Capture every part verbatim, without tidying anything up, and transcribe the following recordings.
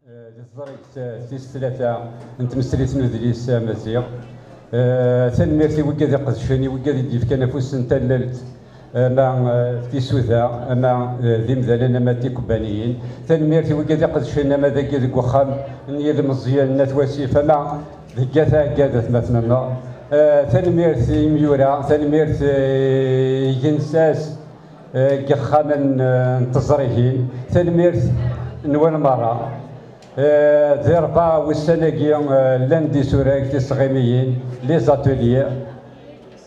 Di teẓrigt tis tlata n tmesrit n udlis amaziɣ. Eh, tanemmirt i wigad iqedcen, i wigad i d-yefkan afus n tallelt, ama eh, tisuda, ama eh, d imdanen, ama d tikubbaniyin. Tanemmirt i wigad iqedcen, ama dagi deg uxxam n yilemẓiyen n At Wasif, ama deg At Ɛeggad, atmaten-nneɣ. Eh, tanemmirt i yimyura, tanemmirt eh, i yigensas, eh, deg yexxamen eh, n teẓrigin. Tanemmirt-nwen merra. Eh, di rebɛa wussan-agi eh, llan-d isurag, tisɣimiyin, les ateliers.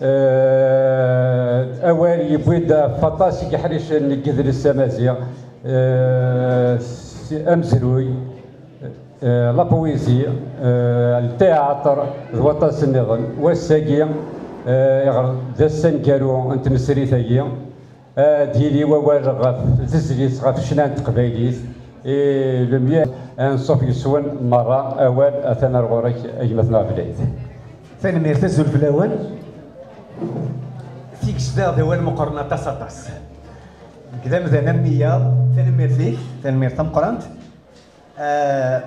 Eh, awal yewwi-d ɣef waṭas n yiḥricen n yidles amaziɣ, eh, s- amezruy, eh, la poésie, eh, le théâtre d waṭas nniḍen. Wass-agi eh, iɣer d ass aneggaru n tmesrit-agi, ad yili wawal ɣef tezlit, ɣef ccna n teqbaylit, et le mieux, anṣuf yes-wen merra. Awal atan ar ɣur-k a gma-tneɣ Blayt. Tanemmirt, azul fell-awen. Tigejda d awal meqqren aṭas, aṭas. Nekk d amdan am wiyaḍ. Tanemmirt-ik, tanemmirt tameqqrant. Ah,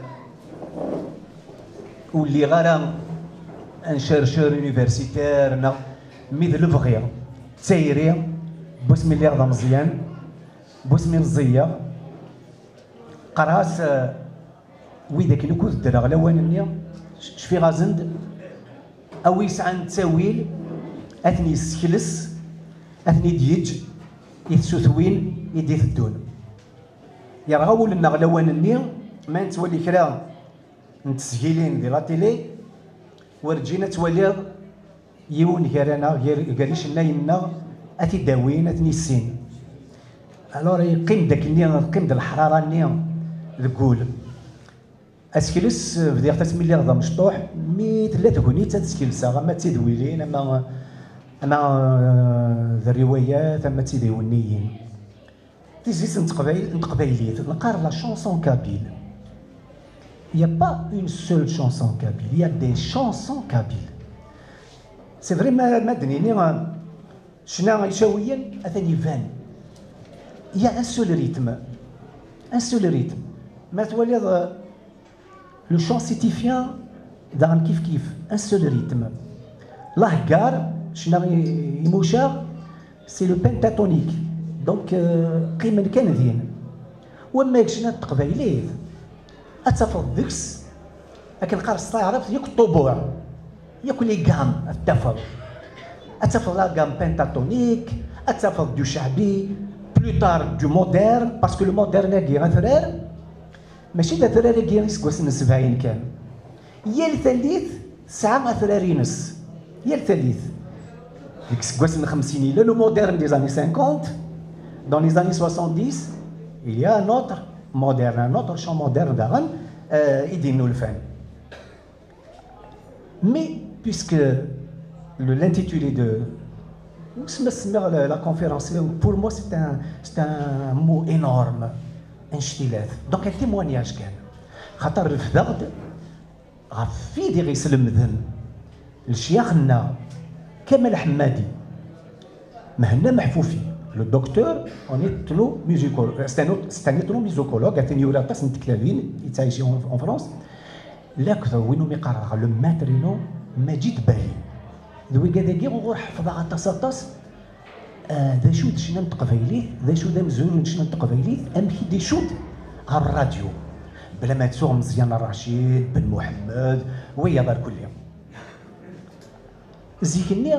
ur lliɣ ara un chercheur universitaire neɣ, mi d lebɣi d tayri, n wasmi lliɣ d ameẓyan, n wasmi meẓẓiyeɣ. Qqareɣ-as, ah, wid akken ukud ddreɣ lawan-nni, c- cfiɣ-asen-d, a wi yesɛan ttawil, ad ten-yessekles, ad ten-id-yeǧǧ i tsutwin i d-iteddun. Yerɣa wul-nneɣ lawan-nni, ma nettwali kra n tesgilin di la télé, werǧin ad twaliḍ yiwen gar-aneɣ, gar, gar icennayen-nneɣ, ad t-id-awin, ad ten-issin. Alors, yeqqim-d akkenni, teqqim-d leḥrara-nni deg wul. Asekles, bdiɣ-t asmi lliɣ d amecṭuḥ, mi tella tegnit ad skelseɣ, ama d tidwilin, ama, ama, eh, d rriwayat, ama d tidiwenniyin. Tizlit n teqbayl-, n teqbaylit, neqqar la chanson kabyle. Il n'y a pas une seule chanson kabyle, il y a des chansons kabyles. C'est vrai, ma, ma d-nini, eh, ccna icawiyen, atan iban. Il y a un seul rythme. Un seul rythme. Ma twaliḍ, eh, le chant sétifien, daɣen kif kif, un seul rythme. Laheggar, ccna i- imucaɣ, c'est le pentatonique. Donc, euh, qqimen kan din. Wamma deg ccna n teqbaylit, ad tafeḍ deg-s, akken qqar s taɛrabt, yakk ṭṭubuɛ, yakk les gammes ad tafeḍ. Ad tafeḍ la gamme pentatonique, ad tafeḍ du chabi, plus tard du moderne, parce que le moderne-agi atrar, mačči d atrar-agi iseggasen n sebɛin kan. Yal tallit tesɛa atrar-ines. Yal tallit. Deg iseggasen n xemsin, yella le moderne des années cinquante. Dans les années soixante-dix, il y a un autre moderne, un autre chant moderne daɣen, euh, i d-innulfan. Mais, puisque le, l'intitulé de, wissen ma semmiɣ la, la conférence, pour moi, c'est un, c'est un mot énorme, annect-ilat. Donc, un témoignage kan. Xaṭer refdeɣ-d ɣef wid i ɣ-islemden lecyax-nneɣ, Kamal Ḥemmadi, Mehenna Meḥfufi, le docteur en ethnomusicologue, c'est un autre- c'est un ethnomusicologue, atan yura aṭas n tektabin, yettɛici en, en France, lakked win umi qqareɣ le maître-inu, Maǧid Bali. D wigad-agi uɣur ḥefḍeɣ aṭas, aṭas, ah, d acu d ccna n teqbaylit, d acu d amezruy n ccna n teqbaylit, amek i d-icudd ɣer rradyu, bla ma ttuɣ Meẓyan Racid, Ben Muḥemmed, wiyaḍ arkelli. Zik-nni,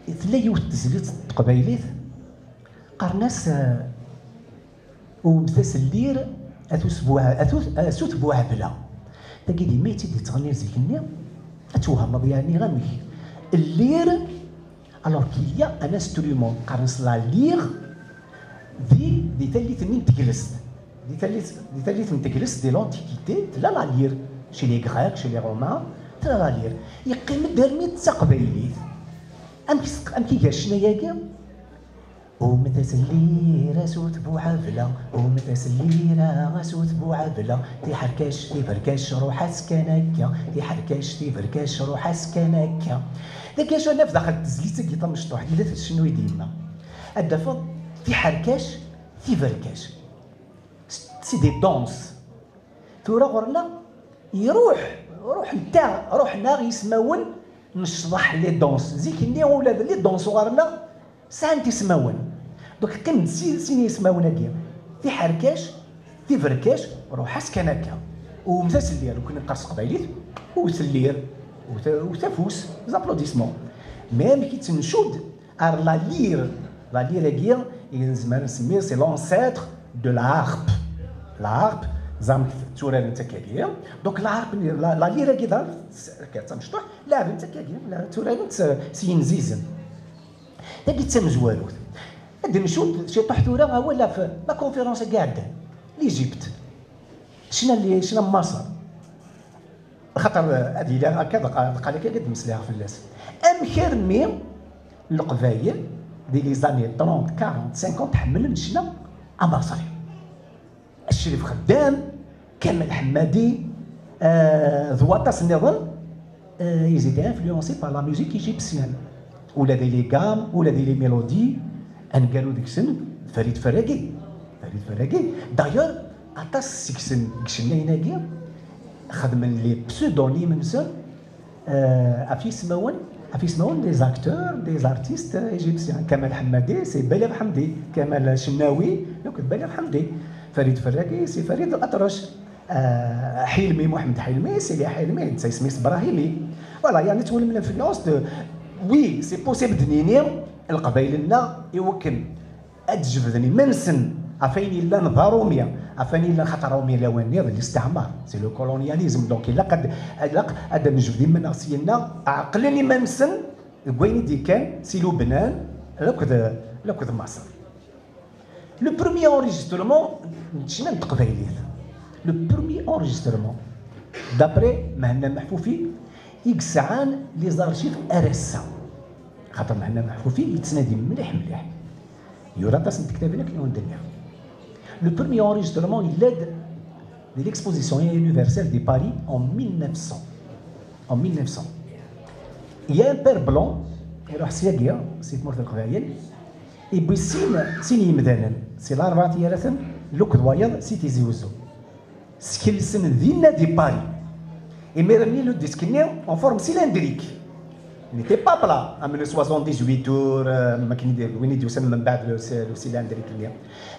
tella yiwet n tezlit n teqbaylit, qqaren-as, eh, wwmet-as llir at usbuɛ-, at us-, a sut Buɛebla. Tagi d yemma i tt-id-yettɣennin zik-nni, ad twehmeḍ yeɛni amek. Llir, alors qu'il y a un instrument, qqaren-as la lyre, di, di tallit-nni n teglest. Di tallit, di tallit n teglest, di l'Antiquité, tella la lyre. Chez les Grecs, chez les Romains, tella la lyre. Yeqqim-d armi d taqbaylit. Amek s-, amek iga ccna-agi? Ummet-as llir a sut Buɛebla, ummet-as llir a sut Buɛebla, tiḥerkac tiberkac ruḥ-as kan akka, tiḥerkac tiberkac ruḥ-as kan akka. Dagi acu ara naf daxel n tezlit-agi tamecṭuḥt, yella tcennu-yi-d yemma. Ad d-tafeḍ tiḥerkac tiberkac. C'est des danses. Tura ɣur-neɣ iruḥ, ruḥen-aɣ, ruḥen-aɣ yismawen n ccḍeḥ, les danses. Zik-nni ula d les danses ɣur-neɣ sɛant ismawen. Donc qqim-d si, sin yismawen-agi, tiḥerkac, tiberkac, ruḥ-as kan akka. Wwet-as llir, ur neqqar s teqbaylit, wwet llir, wwet, wwet afus, les applaudissements. Mais amek i tt-ncudd ar la lyre? La lyre-agi, i nezmer nsemmi, c'est l'ancêtre de la harpe. La harpe, ẓamt tturaren-tt akkagi. Donc la harpe, la, la lyre-agi, ẓamt, akka d tamecṭuḥt, leɛben-tt akkagi, la, tturaren-tt s yinzizen. Tagi d tamezwarut. Ad d-ncudd ciṭuḥ tura awal ɣef la conférence-agi iɛeddan. L'Égypte. Cna li, cna n Maṣer. Xaṭer, eh, ad yili akka, d qa-, d qal akka ad d-mmeslayeɣ fell-as. Amek armi Leqbayel, di les années trente, quarante, cinquante, ḥemmlen ccna amaṣri? Crif Xeddam, Kamal Ḥemmadi, eh, d waṭas nniḍen, eh, ils étaient influencés par la musique égyptienne. Ula di les gammes, ula di les mélodies, aneggaru deg-sen d Farid Ferragi. Farid Ferragi. D'ailleurs, aṭas seg-sen deg icennayen-agi xedmen les pseudonymes-nsen, eh, ɣef yismawen, ɣef yismawen des acteurs, des artistes égyptiens. Kamal Ḥemmadi, c'est Bali Ḥemdi. Kamal Cennawi, donc Bali Ḥemdi. Farid Ferragi, c'est Farid Aṭrac. Eh, Ḥilmi, Muḥemmed Ḥilmi, Sidi Ḥilmi, netta isem-is Brahimi. Voilà, yeɛni twellem l'influence de, oui, c'est possible d-nini Leqbayel-nneɣ i wakken ad jebden iman-nsen ɣef wayen yellan d aṛumi, ɣef wayen yellan, xaṭer aṛumi lawan-nni d listeɛmar, c'est le colonialisme, donc ilaq ad, ilaq ad nejbed iman-nneɣ syenna, ɛeqlen iman-nsen deg wayen i d-yekkan si Lubnan akked, akked Maṣer. Le premier enregistrement n ccna n teqbaylit. Le premier enregistrement, d'après Mehenna Meḥfufi, i yesɛan les archives ar ass-a. Xaṭer Mehenna Meḥfufi yettnadi mliḥ mliḥ. Yura aṭas n tektabin akken i wen-d-nniɣ. Le premier enregistrement yella-d di l'exposition universelle de Paris en mille neuf cents. En mille neuf cents. Il y a un père blanc, iruḥ syagi, si tmurt n Leqbayel, iwwi sin, sin yimdanen, si Larebɛa n Yiraten, akked wayeḍ si Tizi Uzzu. Skelsen dinna di Paris. Imir-nni le disque-nni en forme cylindrique. Il n'était pas plat, am le soixante-dix-huit tours, euh, ma akken i d-, win i d-yusan mbeɛd le, le cylindrique-nni.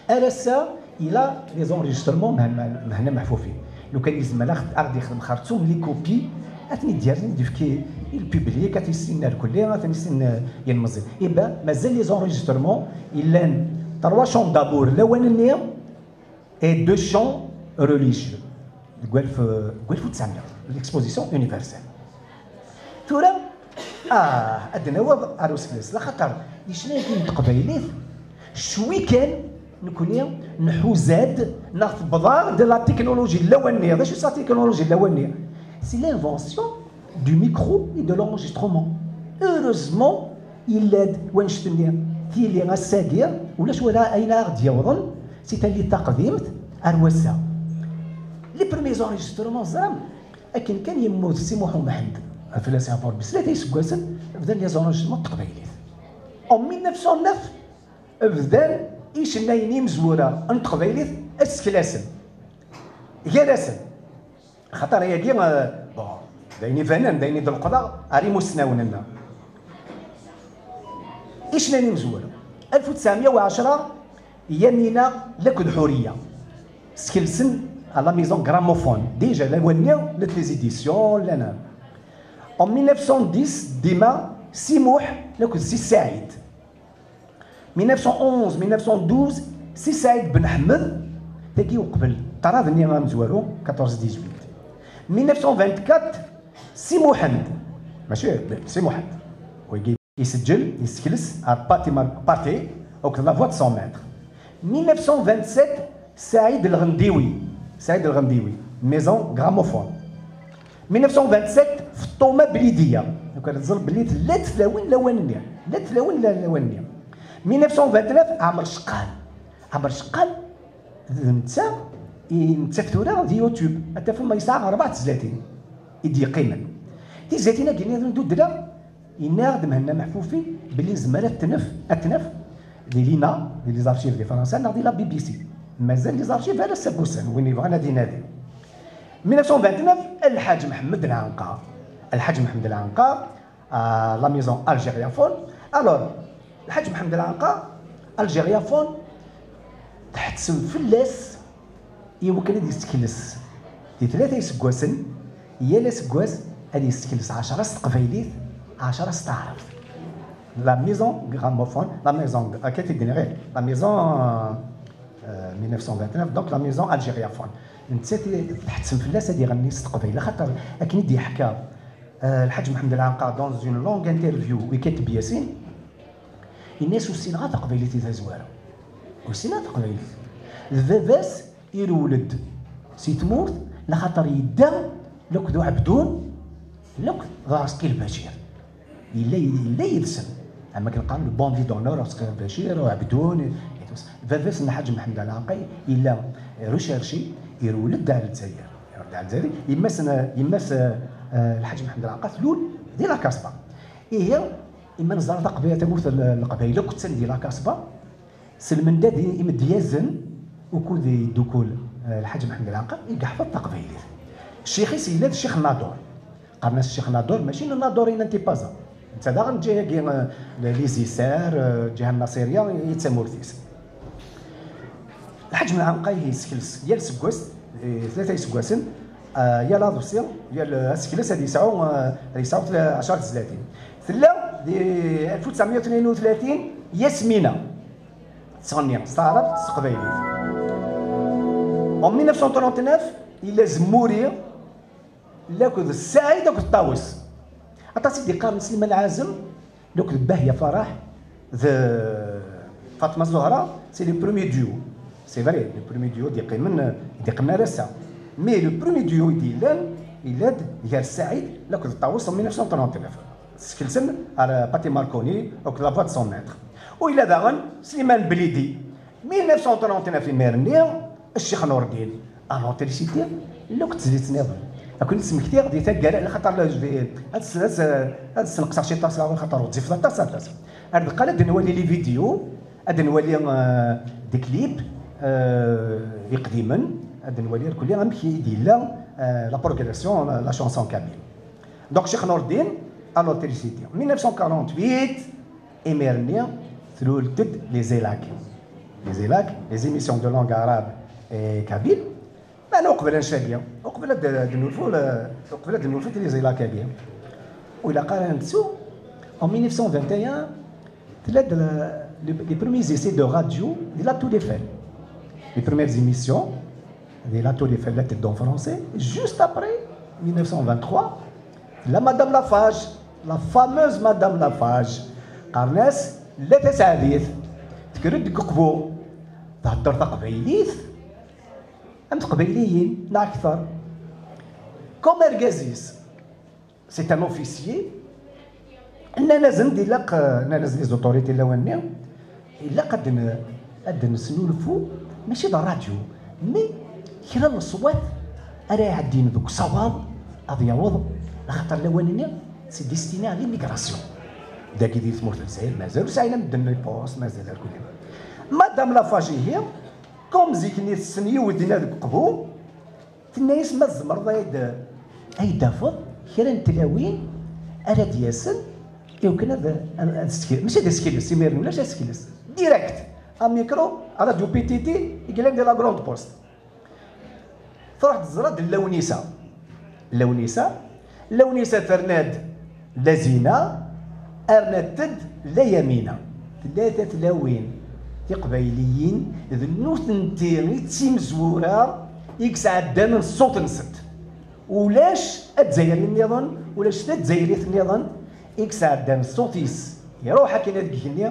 Ar ass-a, il a les enregistrements Mehenna, Mehenna Meḥfufi. Lukan yezmer a ɣ-, a ɣ-d-yexdem xerṣum les copies, ad ten-id-yerr, ad ten-id-yefk i le public, ad t-yissin irkelli, ad ten-yissin, euh, yilmeẓyen. Eh ben, mazal les enregistrements, yellan trois chants d'amour lawan-nni, et deux chants religieux. Deg walef, deg walef u tesɛemya, l'exposition universelle. Tura, ah, ad d-naweḍ ar usekles, laxaṭer icennayen n teqbaylit, cwi kan nekni nḥuza-d neɣ tebḍa-d la technologie n lawan-nni. D acu-tt la technologie n lawan-nni? C'est l'invention du micro et de l'enregistrement. Heureusement, yella-d wanect-nni. Tili ass-agi, ulac wala ayen ara ɣ-d-yawḍen si tallit taqdimt ar wass-a. Les premiers enregistrements, ẓram, akken kan yemmut Si Muḥ Umḥend, fell-as iɛfu Rebbi, s tlata iseggasen, bdan les enregistrements n teqbaylit. En mille neuf cent neuf, bdan icennayen imezwura n teqbaylit ad seklasen gar-asen. Xaṭer ayagi, eh, bon, d ayen ibanen, d ayen i d-leqḍeɣ ar imusnawen-nneɣ. Icennayen imezwura. Alef u tesɛemya u ɛecṛa, Yamina akked Ḥuriya skelsen à la maison Gramophone. Déjà, lawan-nni, llant les éditions, llan. En mille neuf cent dix, dima, Si Muḥ akked Si Saɛid. Mille neuf cent onze, mille neuf cent douze, Si Saɛid Ben Ḥmed, tagi uqbel ṭṭrad-nni amezwaru, quatorze dix-huit. Mille neuf cent vingt-quatre, Si Muḥend, mačči Si Muḥend, wagi iseǧǧel, isekles ar Pati Mar-, Pati, akked La Voix de Cent Mètres. Mille neuf cent vingt-sept, Saɛid Lɣendiwi, Saɛid Lɣendiwi, Maison Gramophone. Mille neuf cent vingt-sept, Feṭṭuma Blidiya. Donc, ad teẓẓel belli tella tlawin lawan-nni. Tella tlawin la-, lawan-nni. Mille neuf cent vingt-neuf, Ɛmer Ceqqal. Ɛmer Ceqqal, d netta, i, netta tura di YouTube. Ad tafem ma yesɛa rebɛa tezlatin i d-yeqqimen. Tizlatin-agi nniḍen d udla, yenna-aɣ-d Mhenna Meḥfufi belli nezmer ad t-nef, ad t-naf di l'INA, di les archives di Fransa, neɣ di la B B C. Mazal les archives ar ass-a n wussan, win yebɣan ad inadi. ألف وتسعمية وثنين وثلاثين، الحاج محمد العنقا. الحاج محمد العنقا، آه، la maison algériaphone. Alors الحاج محمد العنقا، algériaphone، تحتسم فلاس يمكن ad yessekles di tlata iseggasen, yal aseggas ad yessekles ɛecṛa s teqbaylit, ɛecṛa s taɛrabt. La maison gramophone, la maison, akka t-id-nniɣ, la maison, euh, euh, ألف وتسعمية وثنين وثلاثين، donc la maison algériaphone. Nettat i tḥettem fell-as ad iɣenni s teqbaylit, axaṭer akken i d-yeḥka, euh, Lḥaǧ Mḥemmed Lɛanqa dans une longue interview i Kateb Yasin, yenna-yas: "Ur ssineɣ ara taqbaylit i tazwara. Ur ssineɣ ara taqbaylit." D baba-s irewwel-d si tmurt, laxaṭer yedda lakked Uɛebdun, lakked Ɛeẓqi Lbacir. Yella, yella yid-sen. Am akken qqaren le bandit d'honneur, Ɛeẓqi Lbacir, Uɛebdun, et tout ça. Baba-s n Lḥaǧ Mḥemmed Lɛanqa yella recherché, irewwel-d ar Lezzayer. Irewwel-d ar Lezzayer. Yemma-s n, yemma-s, eh, Lḥaǧ Mḥemmed Lɛanqa tlul di La Casba. Ihi, imi neẓra taqbaylit, tamurt n Leqbayel akk attan di La Casba, s lmendad i, imedyazen ukud iddukul, eh, Lḥaǧ Mḥemmed Lɛanqa i yeḥfeḍ taqbaylit. Ccix-is yella d Ccix Nadur. Qqaren-as Ccix Nadur, mačči n Nadur i n Antipaza. Netta daɣen ǧǧiha-agi, eh, les Isères, eh, ǧǧiha n Naṣirya i d tamurt-is. Lḥaǧ Mḥemmed Lɛanqa ihi yessekles yal aseggas, eh, tlata iseggasen, eh, yal aḍebsi, yal asekles ad yesɛu, eh, ad yesɛu tla-, ɛecṛa tezlatin. Tella di ألف وتسعمية وثنين وثلاثين Yasmina, tettɣenni s taɛrabt, s teqbaylit. En ألف وتسعمية وثمانية وثلاثين, yella Zemmuri, lakked Ssaɛid akked Ṭawes. Aṭas i d-iqqaren Sliman Ɛazem, lakked Bahya Farah d Fatma Zahra, c'est le premier duo. C'est vrai, le premier duo i d-yeqqimen, i d-yeqqimen ar ass-a. Mais le premier duo i d-yellan, yella-d gar Ssaɛid lakked Ṭawes en ألف وتسعمية وثمانية وثلاثين. Skelsen ar Patti Marconi akked La Voix de son Maître. U yella daɣen Sliman Blidi. ألف وتسعمية وثمانية وثلاثين imir-nni, Ccix Nurdin, à l'Antiquité, lakked tezlit nniḍen. Ad ken-id-smektiɣ di taggara, laxaṭer la, ad s-, ad s-, ad sneqseɣ ciṭṭax s laxaṭer ɣezzifet aṭas, aṭas. Ar deqqal ad nwali les vidéos, ad nwali, euh, des clips, euh, iqdimen, ad nwali irkelli amek i d-yella, euh, la progression, la, la chanson kabyle. Donc Ccix Nurdin, à l'Antiquité. ألف وتسعمية وثمانية وثلاثين, imir-nni, tlul-d les Zélak. Les Zélak, les émissions de langue arabe et kabyle. Meɛna uqbel annect-agi, uqbel ad, ad d-nulfu, uqbel ad d-nulfu les Zélak-agi, ur ilaq ara ad nettu, en ألف وتسعمية وثمانية وثلاثين, tella-d la, les, les premiers essais de radio de la Tour Eiffel. Les premières émissions de la Tour Eiffel, la tête en français, juste après ألف وتسعمية وثمانية وثلاثين, la Madame Lafage, la fameuse Madame Lafage, qqaren-as Lalla Taseɛdit, tekker-d deg Uqbu, thedder taqbaylit am teqbayliyin, neɣ akter. Comme argaz-is, c'est un officier, nnan-asen-d ilaq, nnan-asen les autorités lawan-nni, ilaq ad n-, ad d-nesnulfu, mačči d ṛṛadyu, mais kra n leṣwat ara iɛeddin deg usawaḍ ad yaweḍ, laxaṭer lawan-nni c'est destiné à l'immigration. Dagi di tmurt n Lezzayer mazal ur sɛin ara medden les postes, mazal irkelli. Madame Lafage ihi, comme zik-nni tessen yiwet dinna deg Uqbu, tenna-yas: "Ma tzemreḍ ad, ad yi-d-tafeḍ kra n tlawin ara d-yasen, iwakken ad, ad, ad skil-, mačči ad skilles, imir-nni ulac asekles. Direct, amicro, radio P T T, i yellan di la Grande Poste." Truḥ teẓra d Lawnisa. Lawnisa, Lawnisa terna-d Lazina, rnant-d La Yamina. Tlata tlawin tiqbayliyin, d nutenti i d timezwura i yesɛeddan ṣṣut-nsent. Ulac azzayri nniḍen, ulac tazzayrit nniḍen i yesɛeddan ṣṣut-is, iruḥ akken ad igenni,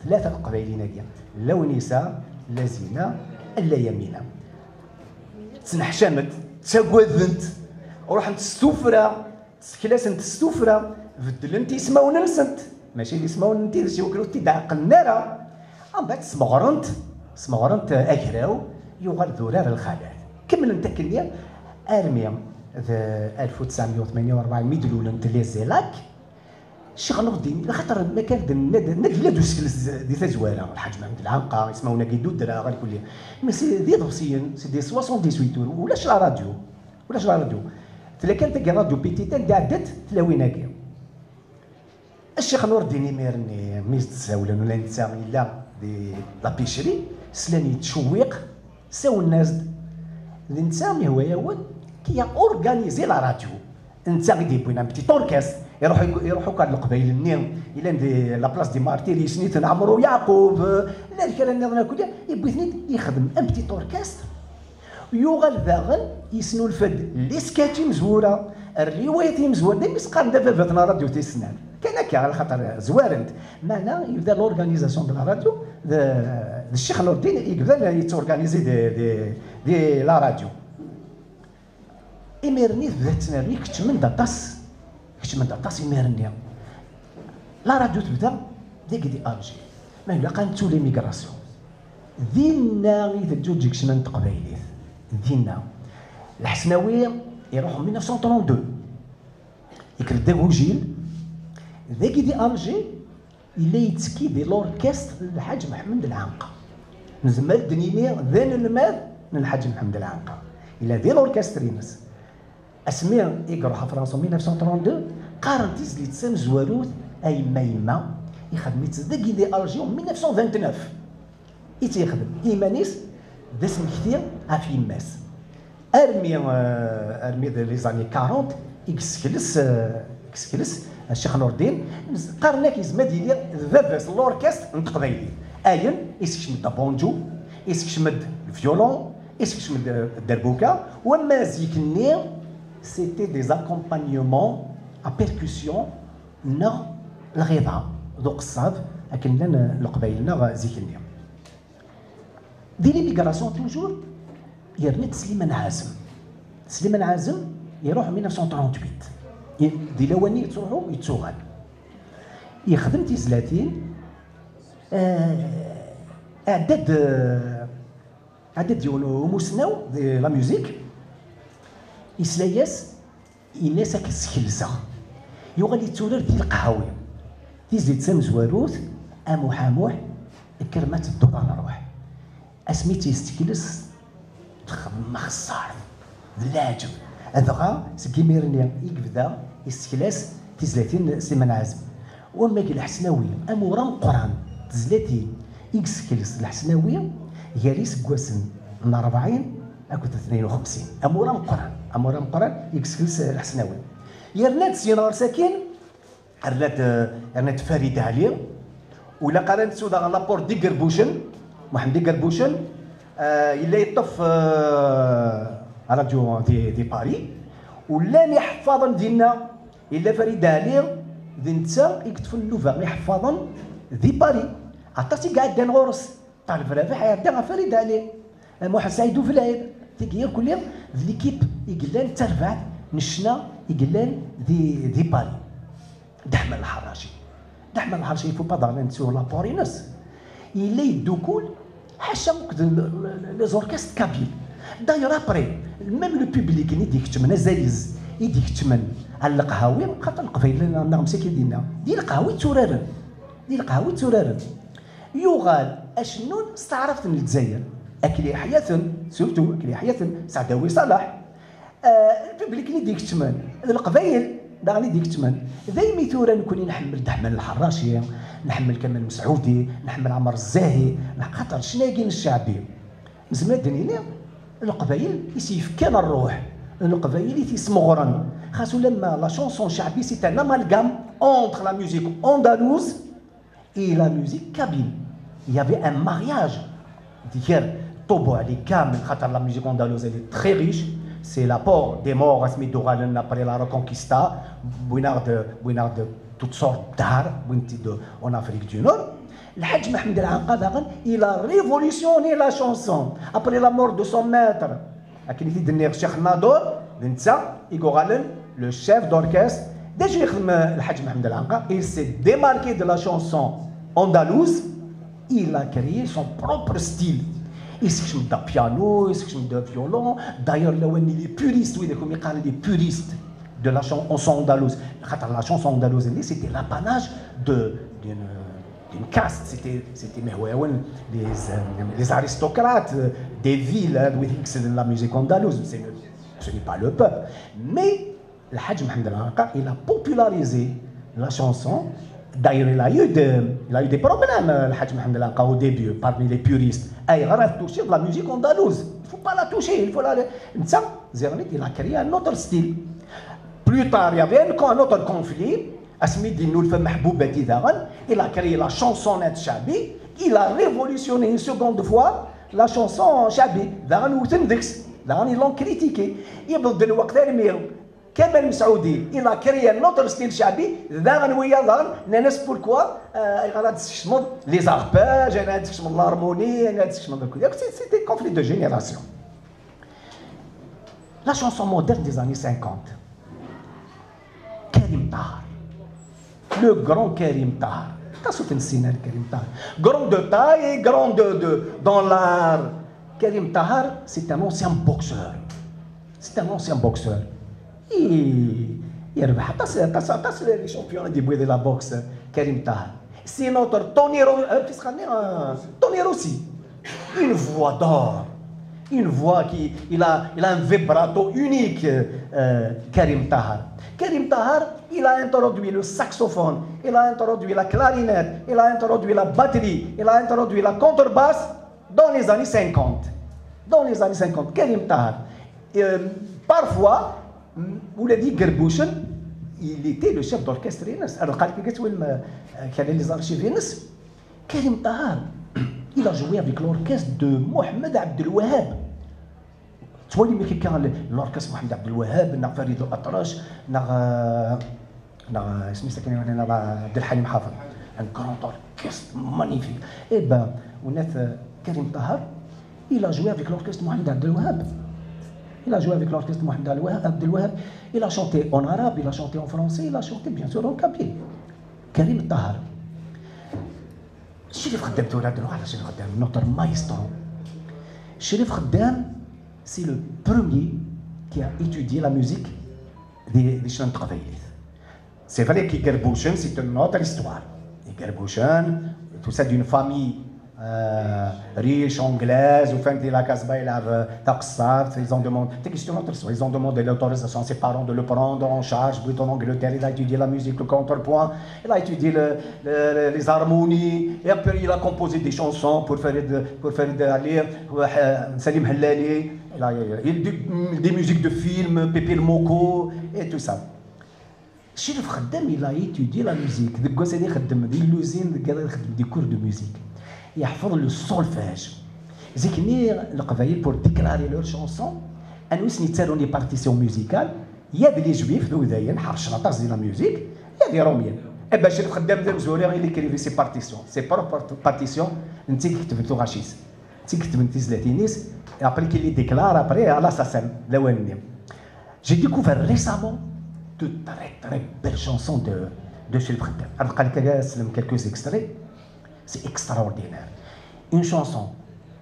tlata teqbayliyin-agi, Lawnisa, Lazina, La Yamina. Ttneḥcament, ttaggadent, ruḥent s tuffra, sseklasent s tuffra, beddlent ismawen-nsent, mačči d ismawen n tidet, iwakken ur t-id-ɛeqlen ara. Ambeɛd smeɣrent, smeɣrent agraw, yuɣal d urar n lxalat. Kemmlent akkenni armi d ألف وتسعمية وثمانية وأربعين mi d-lulent les Zélak. Ccix Nurdin, laxaṭer ma kan d, nna-d, nna-d yella-d usekles di tazwara, Lḥaǧ Mɛemmed Lɛanqa, ismawen-agi d udreɣ, alkulli. Mais c'est d iḍebsiyen, c'est des soixante-dix-huit tours, ulac la radio. Ulac la radio. Tella kan tagi radio petite anda ɛeddant tlawin-agi. Ccix Nurdin imir-nni mi s-d-sawlen ula netta yella di la picherie, slan yettcewwiq, sawlen-as-d. D netta mi hwa yawen qui a organisé la radio. Netta i d-yewwin un petit orchestre, iruḥ, iruḥ akk ar leqbayel-nni yellan di la place des martyrs, yessen-iten Ɛmer Uyeɛqub, llan kra nniḍen akk, yewwi-ten-id, yexdem un petit orchestre. Yuɣal daɣen yesnulfa-d les sketchs imezwura, rriwayat imezwura, daymi s-qqaren d ababat n la radio tis snat. Kan akka, ala xaṭer zwarent. Meɛna yebda l'organisation de la radio d, d Ccix Nurdin i yebdan yettorganizi di, di, di la radio. Imir-nni tebda tettnerni, keččmen-d aṭas, keččmen-d aṭas imir-nni. La radio tebda dagi di Alger. Ma ilaq ad nettu l'immigration. Dinna i teǧǧuǧeg ccna n teqbaylit. Dinna. Lḥesnawi iruḥ en mille neuf cent trente-deux. Yekker-d agujil. Dagi di Alger, yella yettekki di l'orchestre n Lḥaǧ Mḥemmed Lɛanqa. Nezmer ad d-nini d anelmad n Lḥaǧ Mḥemmed Lɛanqa. Yella di l'orchestre-ines. Asmi i iruḥ ɣer Fransa en mille neuf cent trente-deux, qqaren tizlit tamezwarut, a yemma yemma, ixdem-itt dagi di Alger en mille neuf cent vingt-neuf. I tt-yexdem i yiman-is d asmekti ɣef yemma-s. Armi, euh, armi d les années quarante i yessekles, euh, i yessekles Ccix Nurdin, qqaren-ak yezmer ad yili d baba-s n l'orchestre n teqbaylit. Ayen isekcem-d abunǧu, isekcem-d violon, isekcem-d dderbuka, wamma zik-nni, c'était des accompagnements à percussion neɣ lɣiḍa d uqeṣṣab, akken llan leqbayel-nneɣ zik-nni. Di l'immigration toujours, yerna-d Sliman Ɛazem. Sliman Ɛazem iruḥ en mille neuf cent trente-huit. I-, di lawan-nni yettruḥu, yettuɣal. Yexdem tizlatin, euh, ɛedda-d, euh, ɛedda-d yiwen umussnaw di la musique, yesla-yas, yenna-yas ad k-skelseɣ. Yuɣal yetturar di leqhawi. Tizlit tamezwarut, a Muḥ a Muḥ, kker ma tedduḍ ad nruḥ. Asmi tt-yessekles, texdem axeṣṣar d leɛǧeb. Dɣa seg imir-nni i yebda yesseklas tizlatin n Sliman Ɛazem. Wamma deg Lḥesnawi, amur ameqqran n tezlatin i yessekles Lḥesnawi gar yiseggasen n rebɛin akked tnayen u xemsin. Amur ameqqran, amur ameqqran i yessekles Lḥesnawi. Yerna-d syin ɣer sakin, rnat, rnat Farid Ali. Ur ilaq ara nettu daɣen l'apport d Igerbucen, Muḥend Igerbucen, euh, yella yeṭṭef, euh, radio di, di Paris. U llan iḥeffaḍen dinna, yella Farid Ali, d netta i yeṭṭfen nnuba iḥeffaḍen di Paris. Aṭas i iɛeddan ɣur-s. Ṭaleb Rabaḥ iɛedda ɣer Farid Ali, Muḥend Saɛid Ublayd, tigi yakk d l'équipe i yellan d tarbaɛt n ccna i yellan di, di Paris. Deḥman Lḥerraci. Deḥman Lḥerraci, il faut pas daɣen ad nettu l'apport-ines. Yella yeddukul ḥaca akked l-, l-, les orchestres kabyles. D'ailleurs après, même le public-nni i d-ikeččmen, azayez i d-ikeččmen ar leqhawi, xaṭer leqbayel-nneɣ msakit dinna. Di leqhawi tturaren. Di leqhawi tturaren. Yuɣal acennun s taɛrabt n Lezzayer. Akken yeḥya-ten, surtout akken yeḥya-ten Saɛdawi Salaḥ. Ah, le public-nni i d-ikeččmen, d leqbayel daɣen i d-ikeččmen. Daymi tura nekkni nḥemmel Deḥman Lḥerraci, nḥemmel Kamal Mesɛudi, nḥemmel Ɛmer Zzahi, xaṭer ccna-agi n cceɛbi. Nezmer ad d-nini, leqbayel i s-yefkan rruḥ, leqbayel i t-yesmeɣren. Xas ulamma la chanson ceɛbi, c'est un amalgame entre la musique andalouse et la musique kabyle. Il y avait un mariage. Dikir, ṭubu ali kamel, xaṭer la musique andalouse, elle est très riche. C'est l'apport des Maures, asmi d-uɣalen après la Reconquista, wwin-aɣ-d, wwin-aɣ-d toutes sortes d'art, wwin-t-id en Afrique du Nord. Lḥaǧ Mḥemmed Lɛanqa daɣen, il a révolutionné la chanson. Après la mort de son maître, akken i t-id-nniɣ Ccix Nadur, d netta i yuɣalen le chef d'orchestre. D acu yexdem Lḥaǧ Mḥemmed Lɛanqa? Il s'est démarqué de la chanson andalouse. Il a créé son propre style. Yessekcem-d apiano, yessekcem-d violon. D'ailleurs, lawan-nni les puristes, wid akk i yeqqaren les puristes de la chanson andalouse. Xaṭer la chanson andalouse, c'était l'apanage de, d'une, d'une caste. C'était, c'était, mais ouais, ouais, les, euh, les aristocrates, euh, des villes, hein, wid i yesselden la musique andalouse. C'est une, Ce n'est pas le peuple. Mais Al Hadj Mohamed Al Arqa, il a popularisé la chanson. D'ailleurs, il a eu de, il a eu des problèmes, euh, Al Hadj Mohamed Al Arqa, au début, parmi les puristes. Ayɣer ad toucher de la musique andalouse. Il faut pas la toucher, il faut la, netta, Zerni, il a créé un autre style. Plus tard, il y avait un, un autre conflit. Asmi d-yennulfa Mahbouba-ti daɣen, il a créé la chansonnette chabi, il a révolutionné une seconde fois la chanson chabi. Daɣen wten deg-s, daɣen ils l'ont critiqué. Yewweḍ-d lweqt armi Kamal Messaoudi, il a créé un autre style chabi, daɣen wiyaḍ daɣen nnan-as pourquoi, euh, ayɣer ad teskecmeḍ les arpèges, ayɣer ad teskecmeḍ l'harmonie, ayɣer ad teskecmeḍ akk. Donc, c'est, c'est des conflits de génération. La chanson moderne des années cinquante. Karim Tahar. Le grand Karim Tahar. Aṭas ur t-nessin ara Karim Tahar. Grand de taille et grand de, de, dans l'art. Karim Tahar, c'est un ancien boxeur. C'est un ancien boxeur. I, yerbeḥ aṭas, aṭas, aṭas les championnats de, de la boxe, Karim Tahar. C'est notre Tony Ro-, euh, qu'est-ce qu'on est, euh, Tony Rossi. Une voix d'or. Une voix qui, il a, il a un vibrato unique, euh, Karim Tahar. Karim Tahar, il a introduit le saxophone, il a introduit la clarinette, il a introduit la batterie, il a introduit la contrebasse dans les années cinquante. Dans les années cinquante, Karim Tahar. Euh, parfois, ula d Igerbucen, il était le chef d'orchestre-ines. Alors, quand il y a les archives, Karim Tahar, il a joué avec l'orchestre de Mohamed Abdelwahab. Tu vois, l'orchestre Mohamed Abdelwahab, na Farid Al-Atrash, na, na, اسمه ساكن هنا، na Abdelhalim Hafez. Un grand orchestre magnifique. Eh ben, on a, euh, Karim Tahar, il a joué avec l'orchestre Mohamed Abdelwahab. Il a joué avec l'orchestre Mohamed Abdelwahab. Il a chanté en arabe, il a chanté en français, il a chanté bien sûr en kabyle. Karim Tahar. Chérif Khaddam, tu vois, notre maestro. Chérif Khaddam, c'est le premier qui a étudié la musique des, des chants. C'est vrai qu'Igerbucen, c'est une autre histoire. Igerbucen, tout ça d'une famille, euh, riche, anglaise, وفهمتي la Casbah, ils ont demandé, ils ont demandé l'autorisation à ses parents de le prendre en charge, puis en Angleterre, il a étudié la musique, le contrepoint, il a étudié le, le, les harmonies, et après il a composé des chansons pour faire de, pour faire de, aller, euh, Salim Hellali, il a, il a des, des musiques de films, Pépé le Moko, et tout ça. Chérif Khaddam, il a étudié la musique. Deg wass-nni ixeddem di l'usine, deg wass-nni ixeddem des cours de musique. Yeḥfeḍ le solfège. Zik-nni, Leqbayel, pour déclarer leur chanson, anwi i sen-yettarun les partitions musicales, il y a des Juifs, d Udayen, ḥercen aṭas di la musique, il y a des Romiens. Eh ben, Chérif Khaddam d amezwura, il écrivait ses partitions, ses propres partitions, netta i iketben tuɣac-is. Netta i iketben tizlatin-is, et après qu'il les déclare après à la SACEM, lawan-nni. J'ai découvert récemment de très, très belles chansons de, de Chérif Khaddam. Alors, quelques, quelques extraits, c'est extraordinaire. Une chanson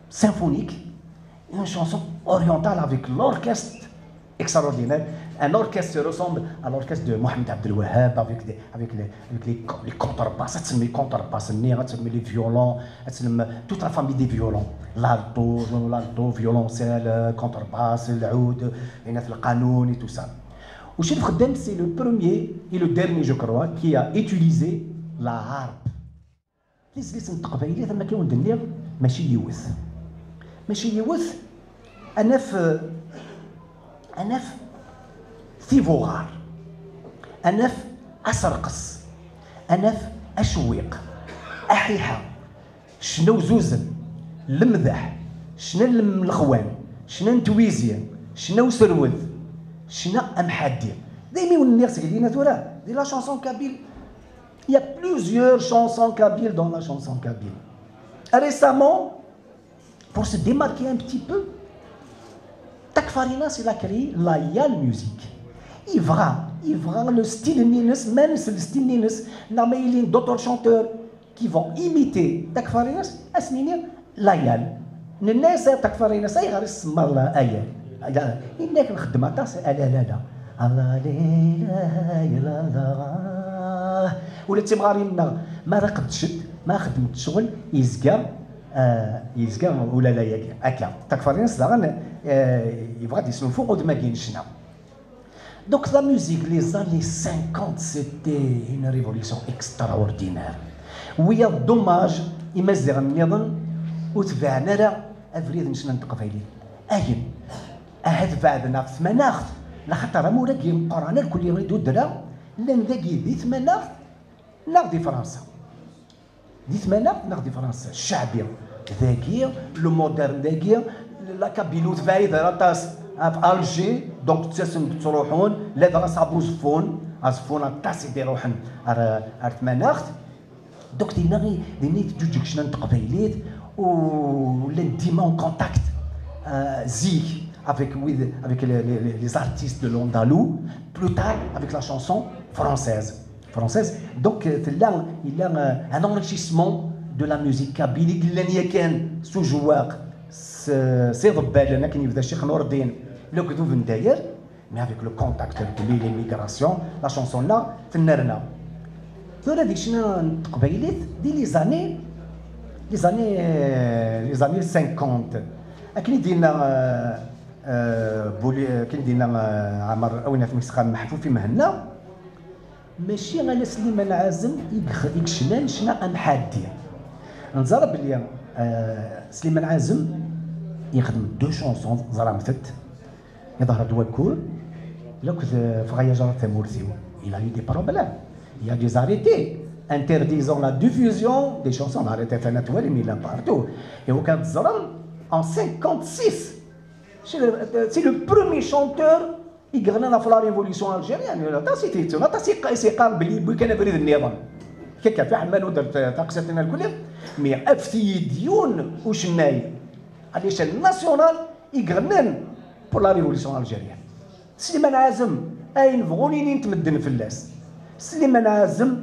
symphonique, une chanson orientale avec l'orchestre extraordinaire. Un orchestre ressemble à l'orchestre de Mohamed Abdelwahab avec, des, avec les, avec les, les contrebasses, les contrebasses, les violons, toute la famille des violons. L'alto, l'alto, violoncelle, contrebasse, l'oud, le qanoun et tout ça. Chérif Khaddam, c'est le premier et le dernier, je crois, qui a utilisé la harpe. Tizlit n teqbaylit, am akken i wen-d-nniɣ, mačči yiwet. Mačči yiwet, ad naf, ad naf tibuɣar, ad naf aserqes, ad naf acewwiq, aḥiḥa, ccna uzuzen, lemdeḥ, ccna n lexwan, ccna n twizi, ccna userwet, ccna amḥaddi. Daymi wen-nniɣ seg dinna tura, di la chanson kabyle, il y a plusieurs chansons kabyles dans la chanson kabyle. Récemment, pour se démarquer un petit peu, Takfarinas, il a créé la yal musique. Yebɣa, yebɣa le style-nni-ines, même si le style-nni-ines, neɣ ma yilin d'autres chanteurs qui vont imiter Takfarinas, ad sen-iniɣ la yal. Nenna-yas a Takfarinas, ayɣer i tsemmaḍ la yal? Yenna-k nxeddem aṭas a la la la. A la la la la la. Ula d timɣarin-nneɣ, ma ara qeddcent, ma ara xeddment ccɣel, yezga Yezga ulala-agi akka. Takfarinas daɣen, eh, yebɣa ad yesnulfu udem-agi n ccna. Donc la musique, les années cinquante, c'était une révolution extraordinaire. Wiyaḍ, dommage, imaziɣen nniḍen ur tebɛen ara abrid n ccna n teqbaylit. Ayen ahat beɛden ɣef tmanaɣt, laxaṭer amur-agi meqqran irkelli i d-udreɣ, llan dagi di tmanaɣt neɣ di Fransa. Di tmanaɣt neɣ di Fransa, ccaɛbi dagi, le moderne dagi, la Kabylie ur tebɛid ara aṭas ɣef Alger, donc ttasen-d ttruḥun, ladɣa s Abu Zeffun, Azeffun aṭas i d-iruḥen ar, ar tmanaɣt. Donc dinna i, dinna i teǧǧuǧeg ccna n teqbaylit, u llan dima en contact, euh, zik avec, with, avec les, les, les artistes de l'Andalou, plus tard avec la chanson française. Française. Donc, euh, tella, il y a, euh, un enrichissement de la musique kabyle i yellan yakan s ujewaɣ, s, s iḍebbalen akken yebda Ccix Nurdin, lekdub n Dayar, mais avec le contact de l'immigration, la chanson-nneɣ tennerna. Tura di ccna n teqbaylit, di les années, les années, euh, les années cinquante, akken i d-yenna, euh, euh, Buli-, akken i d-yenna, euh, Ɛmer Awen At Meksexa Meḥfuf i Mhenna, mačči ala Sliman Ɛazem i yex-, i yecnan ccna amḥaddi. Neẓra belli, euh, Sliman Ɛazem yexdem deux chansons, ẓramt-t, Iḍher-d Wakkur, akked, euh, Fɣa ya Jaṛat Tamurt-iw. Il a eu des problèmes. Il y a des arrêtés interdisant la diffusion des chansons. Arrêté Tanat Walim, il a partout. Et au cas de Zram, en cinquante-six, c'est le, c'est le premier chanteur i yeɣnan ɣef la révolution algérienne. Aṭas i t-yettun, aṭas i qa-, i s-yeqqaren belli yewwi kan abrid nniḍen. Kaka fi ḥemmel udert taqsiṭ-nni lkulli, mi afti-yi-d yiwen ucennay à l'échelle nationale i yeɣnan pour la révolution algérienne. Sliman Ɛazem, ayen bɣun inin medden fell-as. Sliman Ɛazem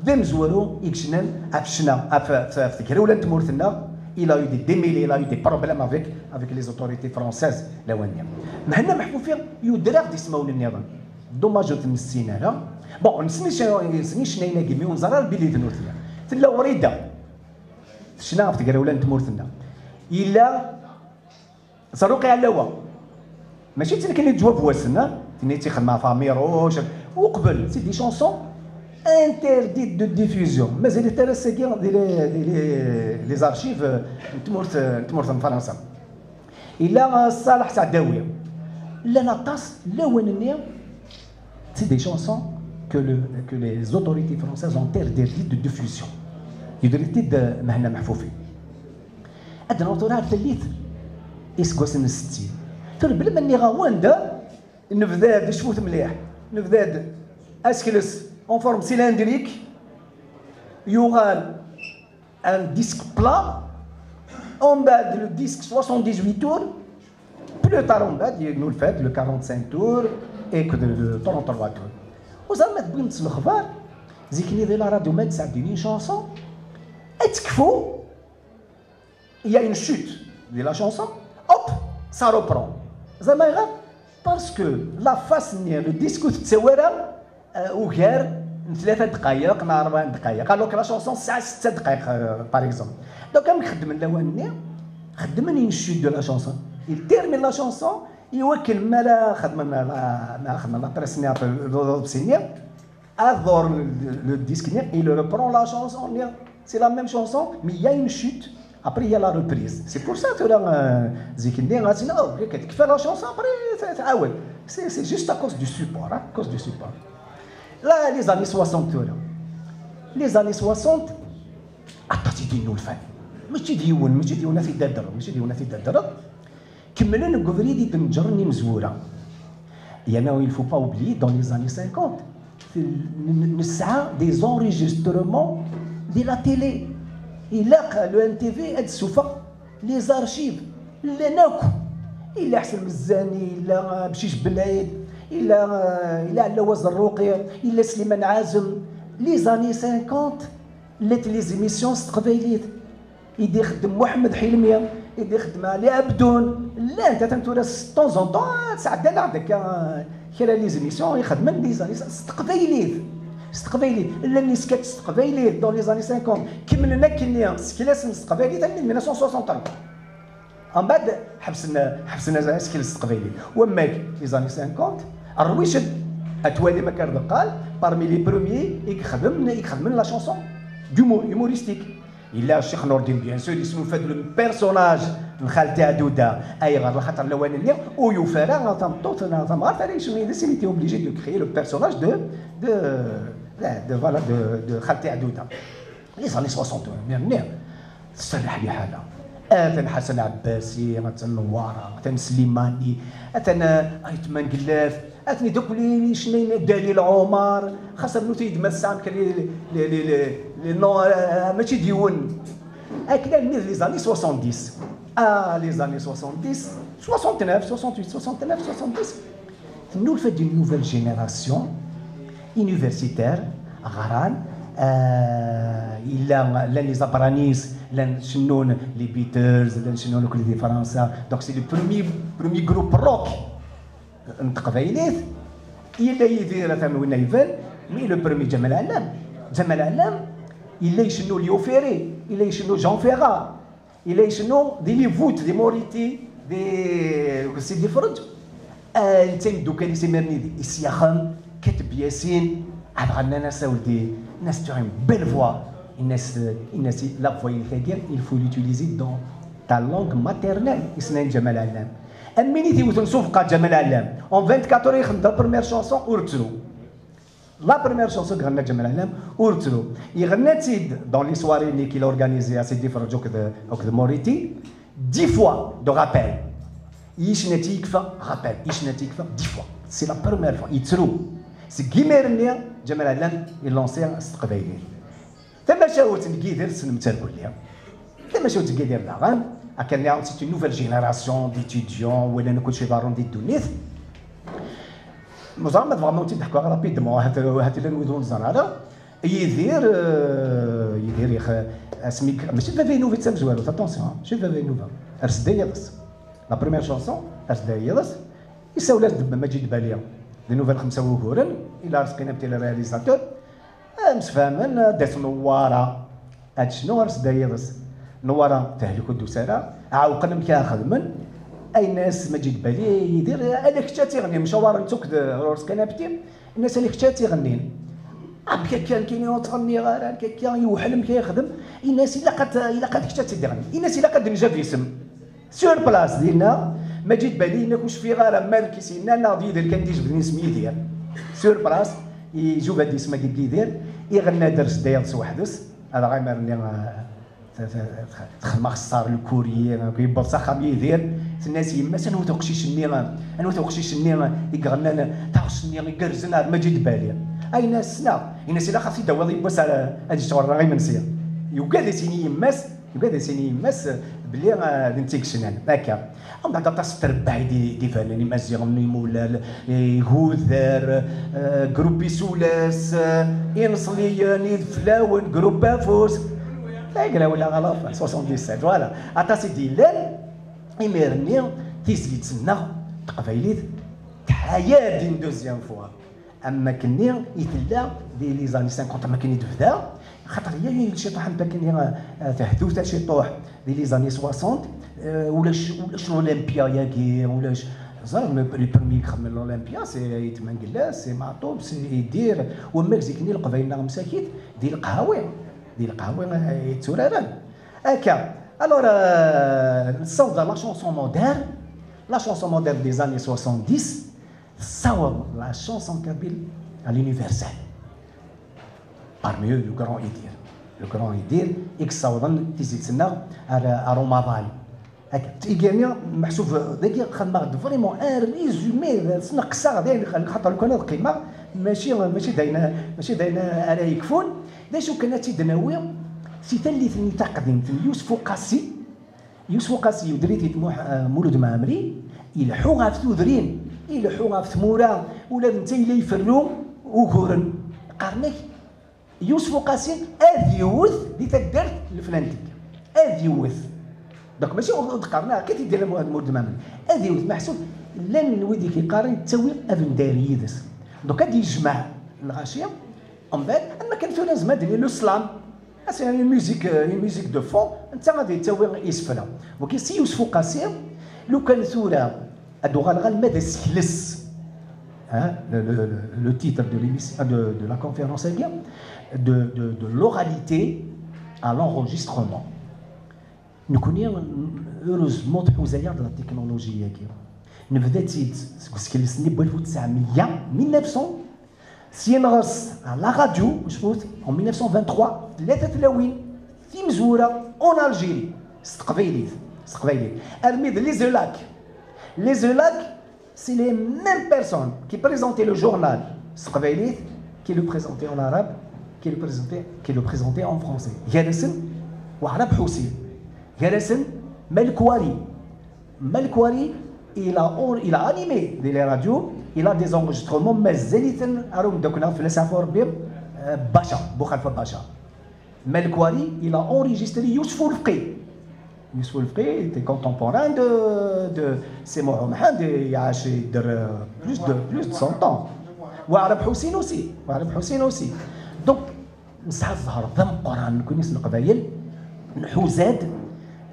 d amezwaru i yecnan ɣef ccna, ɣef, ɣef, ɣef tegrawla n tmurt-nneɣ. Il a eu des démêlés, il a eu des problèmes avec, avec les autorités françaises lawan-nni. Mhenna Meḥfufi yuder-aɣ-d ismawen nniḍen. Dommage ur ten-nessin ara. Bon, nesni c-, nesni ccnayen-agi, mi ur neẓri ara belli d nutni. Tella Wrida, tecna ɣef tegrawla n tmurt-nneɣ. Yella Zarruq Ɛlawa. Mačči d tin kan i d-ǧwab wass-n, ah, tin i tt-ixdem ɣef Ɛmiruc. Uqbel, c'est des chansons interdites de diffusion. Mazal-it ar ass-agi di les, di les, les archives, euh, n tmurt, n tmurt n Fransa. Illa, euh, Ṣaleḥ Seɛdawi. Llan aṭas lawan-nni, c'est des chansons que le, que les autorités françaises ont interdit de diffusion. Yuder-it-id, euh, Mhenna Meḥfufi. Ad naweḍ tura ar tallit iseggasen n settin. Tura, bla ma nniɣ-awen-d, nebda-d, cfut mliḥ, nebda-d asekles en forme cylindrique, yuɣal un disque plat, en bas le disque soixante-dix-huit tours, plus tard en bas, nulfa-d le quarante-cinq tours et que de, de trente-trois tours. Ur ẓriɣ ma tewwim-d s lexbar, zik-nni di la radio ma d-sɛeddin une chanson, ad tekfu, il y a une chute de la chanson, hop, ça reprend. Zama ayɣer? Parce que la face-nni, le disque ur tettawi ara, euh, ugar n tlata dqayeq neɣ rebɛa dqayeq, alors que la chanson tesɛa setta dqayeq, euh, par exemple. Donc, amek xeddmen lawan-nni? Xeddmen une chute de la chanson. Il termine la chanson, iwakken mi ara xedmen la, mi ara xedmen la presse-nni, d, d, d, ad ḍuren le, le disque-nni, il reprend la chanson-nni. C'est la même chanson, mais il y a une chute. Après, il y a la reprise. C'est pour ça que là, euh, zik-nni, ah, sinon, oh, ok, tekfa la chanson, après, ça, ça, ah ouais. C'est, c'est juste à cause du support, hein, à cause du support. Là, les années soixante, tura. Les années soixante, aṭas i d-yennulfan. Mačči d yiwen, mačči d yiwen ad t-id-addreḍ, mačči d yiwen ad t-id-addreḍ. Kemmlen deg ubrid i d-neǧren imezwura. Yerna, il faut pas oublier, dans les années cinquante, n-, n-, nesɛa des enregistrements de la télé. Ilaq le N T V ad d-sufeɣ les archives. Llan akk. Illa Ḥsen Mezzani, illa, euh, Bcic Belaid, illa, euh, illa Ɛlawa Zerruqi, illa Sliman Ɛazem. Les années cinquante, llant les émissions s teqbaylit. I d-ixeddem Muḥemmed Ḥilmi, i d-ixeddem Ali Abdun, llant, atan tura s temps en temps, ah, sɛeddan-aɣ-d akka, ah, kra n les émissions i xedmen les années s teqbaylit. s teqbaylit, llan yeskat s teqbaylit dans les années cinquante, kemmlen akkenni ssekl-asen s teqbaylit almi d mille neuf cent soixante et un. Mbeɛd ḥebsen, ḥebsen asekl s teqbaylit. Wammak les années cinquante, rwicen, ad twalim akka ar deqqal, parmi les premiers i ixedmen, i ixedmen la chanson d'humour, humoristique. Yella Ccix Nurdin, bien sûr, yesnulfa-d le personnage n Xalti Ɛduda. Ayɣer? Laxaṭer lawan-nni ur yufi ara tameṭṭut neɣ tamɣart ara yecnun yid-s, il était obligé de créer le personnage de, de, de, voilà, de, de Xalti Ɛduda. Les années soixante, nniɣ, nniɣ, tserreḥ liḥala. Atan Ḥasan Ɛebbasi, atan Newwara, atan Slimani, atan, eh, Ayt Mengellat, atni d akk li, li cennayen, Dalil Ɛumar, xas rnu-t-id ma tesɛam kan li, li, li, li, li, non, eh, mačči d yiwen. Akken almi d les années soixante-dix. Ah, les années soixante-dix, soixante-neuf, soixante-huit, soixante-neuf, soixante-dix. Tennulfa-d une nouvelle génération universitaire, ɣran, euh, yella, llan les Abranis, llan cennun les Beatles, llan cennun akk di Fransa. Donc c'est le premier, premier groupe rock n teqbaylit. Yella Yidir, atan winna iban, mais le premier Ǧamal Ɛellam. Ǧamal Ɛellam yella icennu Léo Ferré, yella icennu Jean Ferrat, yella icennu di Livout, di Moretti, di Sidi Ferruǧ. Ah, netta imeddukal-is imirni d Isyaxem, Kateb Yasin, ad ɣennan-as aweldi, nnan-as tu as une belle voix, nnan-as, nnan-as la voix-inek-agi, il faut l'utiliser dans ta langue maternelle, i s-nnan Ǧamal Ɛellam. Am win i t-iwten s ubeqqa Ǧamal Ɛellam. En vingt-quatre heures ixdem la première chanson, Ur ttru. La première chanson i iɣenna Ǧamal Ɛellam, Ur ttru. Iɣenna-tt-id dans les soirées-nni qu'il a organisé à Sidi Ferruǧ akked, akked Moretti, dix fois de rappel. Yecna-tt yekfa rappel, yecna-tt yekfa dix fois. C'est la première fois, yettru. Seg imir-nni, Ǧamal Ɛellam ilansi s teqbaylit. Tamacahut n Yidir tessnem-tt irkelli. Tamacahut n Yidir daɣen, akken, c'est une nouvelle génération d'étudiants, walan kullec iḍerrun di ddunit. Neẓra ma tebɣam ad wen-tt-id-ḥkuɣ rapidement, hat, hat llan wid ur neẓra ara. Yidir, euh, Yidir ix-, asmi, mačči d baba Inuba i d tamezwarut, attention, hein, mačči d baba Inuba. Ars-d ay iḍes. La première chanson, Ars-d ay iḍes, isawel-as-d Maǧid Bali, di Nouvelle xemsa wuguren, ila Arezqi Nabti le réalisateur, msefhamen, ad d-tas Newwara, ad tecnu Ars-d ay iḍes. Newwara tehlek ur d-tusi ara, ɛewqen amek ara xedmen, ayen-as Maǧid Bali, Yidir, ala kečč ad tiɣennim, mcawaren-tt akk d Arezqi Nabti, inna-as ala kečč ad tiɣennin. Amek akka, nekkini ur ttɣenniɣ ara, amek akka, yewḥel amek ara yexdem, inna-as ilaq ad, ilaq ad kečč ad tt-id-tiɣennin, inna-as ilaq ad d-nejab isem. Sur place, dinna, Maǧid Bali yenna-k ur cfiɣ ara ma d nekk i s-yenna neɣ d Yidir kan d-ijebden isem Yidir. Sur place, ijuba-d isem-agi n Yidir, iɣenna-d Ars-d ay iḍes weḥd-s, adɣa imir-nni, ah, t-, t-, t-, texdem axeṣṣar, le courrier, yewweḍ s axxam Yidir, tenna-as yemma-s: "Anwa-t uqcic-nni, anwa-t uqcic-nni i iɣennan taɣect-nni igerrzen ar Maǧid Bali?" Ayen ssneɣ, yenna-as: "Ilaq ad t-id-tawiḍ yiwwas ar, ad yesɛu rreɣ imensi." Yugad ad s-yini yemma-s, Yugad ad s-yini yemma-s belli, ah, d netta i yecnan. Akka. Mbeɛd aṭas n trebbaɛ i d-, d-ibanen, Imaziɣen n Imulal, eh, Igudar, eh, Grupp Isulas, eh, Ineṣliyen, Ideflawen, Grupp Afus. Tagrawla ɣalaf, soixante-dix-sept, voilà. Aṭas i d-yellan, imir-nni, tizlit-nneɣ taqbaylit, tḥaya-d une deuxième fois. Am wakken-nni i tella di les années cinquante, am wakken i d-tebda, xaṭer yal ciṭuḥ am wakken-nni, eh, tehdut ciṭuḥ di les années soixante, eh, ulac, ulac l'Olympia-agi, ulac, ẓer, le, le premier i ixedmen l'Olympia, c'est Ayt Mengellat, c'est Meɛṭub, c'est Idir, wamma zik-nni Leqbayel-nneɣ msakit, di leqhawi, di leqhawi, eh, i tturaren. Akka, alors, euh, nessaweḍ la chanson moderne, la chanson moderne des années soixante-dix, tessaweḍ la chanson kabyle à l'universel. Parmi eux, le grand Idir. Le grand Idir, i yessawḍen tizlit-nneɣ ar, ar umaḍal. Akka, tigirni, meḥsub, dagi xedmeɣ-d vraiment un résumé, sneqseɣ dayen, xaṭer lukan ad qqimeɣ, mačči, mačči d ayen, mačči d ayen ara yekfun. D acu kan ad tt-id-nawi, si tallit-nni taqdimt n Yusef Uqasi, Yusef Uqasi yudr-it-id Muḥ-, eh, Mulud Mɛemmri, ileḥḥu ɣef tudrin, ileḥḥu ɣef tmura, ula d netta yella iferru uguren. Qqaren-ak Yusef Uqasi ad yewwet di taddart leflantit. Ad yewwet. Donc mačči ur d-qqaren ara, akka i d-yenna Mulud Mɛemmri. Ad yewwet, meḥsub llan wid i k-yeqqaren ttawi abendar yid-s. Donc ad yejmeɛ lɣaci, En fait, am akken tura nezmer ad d-nini le slam, c'est une musique, euh, une musique de fond, netta ad yettawi isefra. Wagi si Yousef Uqasi, lukan tura ad uɣaleɣ alma d asekles, hein, le, le, le, le titre de l'émission, de, de la conférence, eh bien, de, de, de l'oralité à l'enregistrement. Nekkni, heureusement, tḥuza-yaɣ-d la technologie-agi. Nebda-tt-id seg usekles-nni n alef u tesɛemya, mille neuf cents, syin ɣer-s à la radio, cfut, en mille neuf cent vingt-trois, tlata tlawin timezwura en Algérie, s teqbaylit, s teqbaylit. Armi d Les Eulac. Les Eulac, c'est les mêmes personnes qui présentaient le journal s teqbaylit, qui le présentaient en arabe, qui le présentaient, qui le présentaient en français. Gar-asen Waɛrab Ḥusin, gar-asen Malik Wari. Malik Wari, il a, il a animé des les radios, il a des enregistrements, mazal-iten ar umeddakel-a fell-as ɛfu Rebbi, euh, Bacha, Boukhalifa Bacha. Malik Wari, il a enregistré Youssouf Oulefqi. Youssouf Oulefqi était contemporain de, de Ssi Mohamed, il a âgé de plus de, plus de cent ans. Waɛrab Ḥusin aussi. Waɛrab Ḥusin aussi. Donc, nesɛa zzher d ameqqran nekkni s Leqbayel, nḥuza-d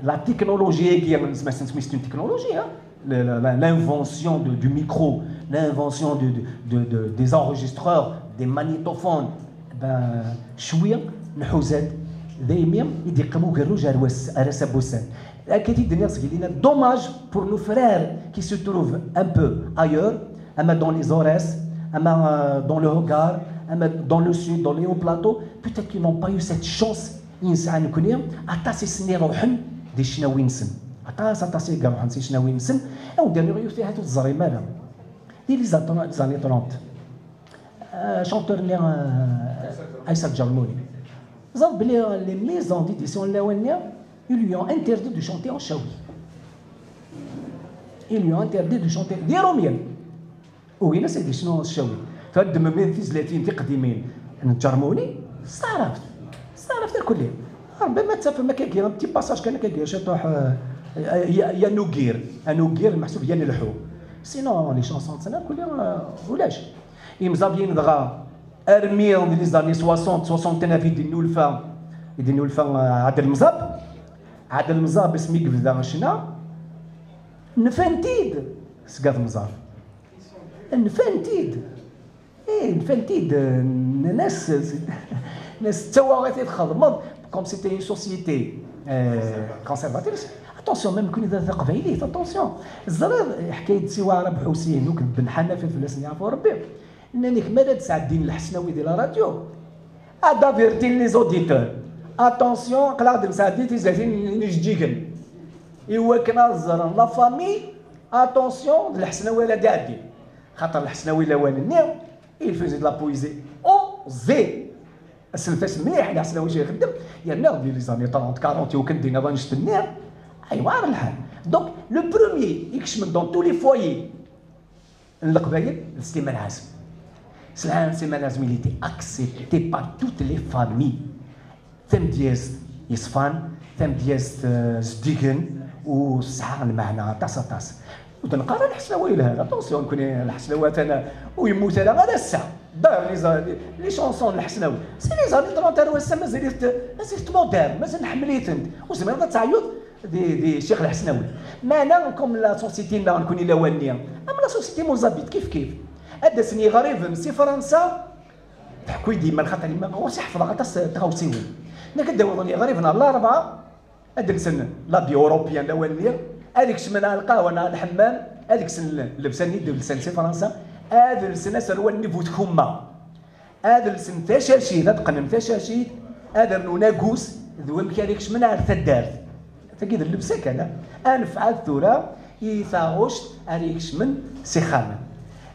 la technologie-agi, c'est une technologie, hein, le- le- la- l'invention de- du micro, l'invention de- de- de- de- des enregistreurs, des magnétophones, ben, cwiya nḥuza-d, daymi i d-iqqim ugerruj ar wass, ar ass n wussan. Akka i d-nniɣ seg lina, dommage pour nos frères qui se trouvent un peu ailleurs, ama dans les Aurès, ama, euh, dans le Hogar, ama dans le Sud, dans les Hauts Plateaux, peut-être qu'ils n'ont pas eu cette chance i nesɛa nekkni, aṭas i sen-iruḥen di ccnawi-nsen. Aṭas, aṭas i iruḥen si ccnawi-nsen. Awen-d-rniɣ yiwet, ahat ur teẓrim ara. Di les années trente, euh, chanteur-nni, euh, Aïssa Djermouni. Ẓer belli les maisons d'édition n lawan-nni, ils lui ont interdit de chanter en chaoui. Ils lui ont interdit de chanter. D iṛumyen. Ugin-as ad yecnu s ccawi. Twaddmem tizlatin tiqdimin n Ǧermuni, s taɛrabt. S taɛrabt irkelli. Rebbi ma tafem akkagi, un petit passage kan akkagi, ciṭuḥ, euh, ya, ya nugir. Anugir, meḥsub ya nelḥu. Sinon, les chansons-nsen irkelli, euh, ulac. Imẓabyin dɣa, armi di les années soixante, soixante-neuf, i d-innulfa, i d-innulfa, euh, Ɛadel Mẓab. Ɛadel Mẓab, asmi yebda ccna, nfan-t-id seg At Mẓab. Nfan-t-id. Eh, nfan-t-id, nnan-as, nnan-as d tawaɣit i txedmeḍ, comme c'était une société, euh, conservatrice. Attention, même nekkni d taqbaylit, attention. Teẓriḍ, ḥkayet si Waɛrab Ḥusin, akked Ben Ḥanafi, fell-asen yeɛfu Rebbi. Nnan-ak, mi ara d-sɛeddin Lḥesnawi di la radio, ad avertin les auditeurs. Attention, aql-aɣ-d nesɛeddi tizlatin n ijeǧǧigen. Iwakken ad ẓren la famille, attention, d Lḥesnawi ara d-iɛeddin. Xaṭer Lḥesnawi lawan-nni, il faisait de la poésie osée. Aself-as mliḥ, Lḥesnawi acu ixeddem. Yerna di les années trente, quarante, iwakken d-iniḍ annect-nni, aywa, ar lḥal. Donc, le premier ikecmen dans tous les foyers n Leqbayel d Sliman Ɛazem. Sliman, Sliman Ɛazem, il était accepté par toutes les familles. Tamedyazt yeṣfan, tamedyazt, eh, zeddigen, u tesɛa lmeɛna aṭas, aṭas. Ur d-neqqar ara Lḥesnawi yelhan, attention, nekkni Lḥesnawi atan ur yemmut ara, ar ass-a. D'ailleurs, les, les, les chansons n Lḥesnawi, c'est les années trente ar wass-a, mazal-it, mazal-it moderne, mazal nḥemmel-itent. Ur tezmireḍ ad teɛyuḍ di, di Ccix Lḥesnawi. Meɛna, comme la société-nneɣ nekkni lawan-nni, am la société mozabit, kif kif. Ad d-asen yiɣriben si Fransa, teḥku-yi-d yemma, lxaṭer yemma ɣur-s i ḥefḍeɣ aṭas n tɣawsiwin. Nekk ad d-awḍen yiɣriben ɣer Larebɛa, ad lsen l'habit européen lawan-nni, ad kecmen ar lqahwa neɣ ar lḥemmam, ad kksen llebsa-nni d-lsan si Fransa, ad lsen aserwal-nni bu tkumma. Ad lsen tacacit, ad qqnen tacacit, ad rnun agus, d wamek ara kecmen ar taddart. Tagi d llebsa kan, a? Ad nefɛel tura i taɣect ara ikecmen s ixxamen.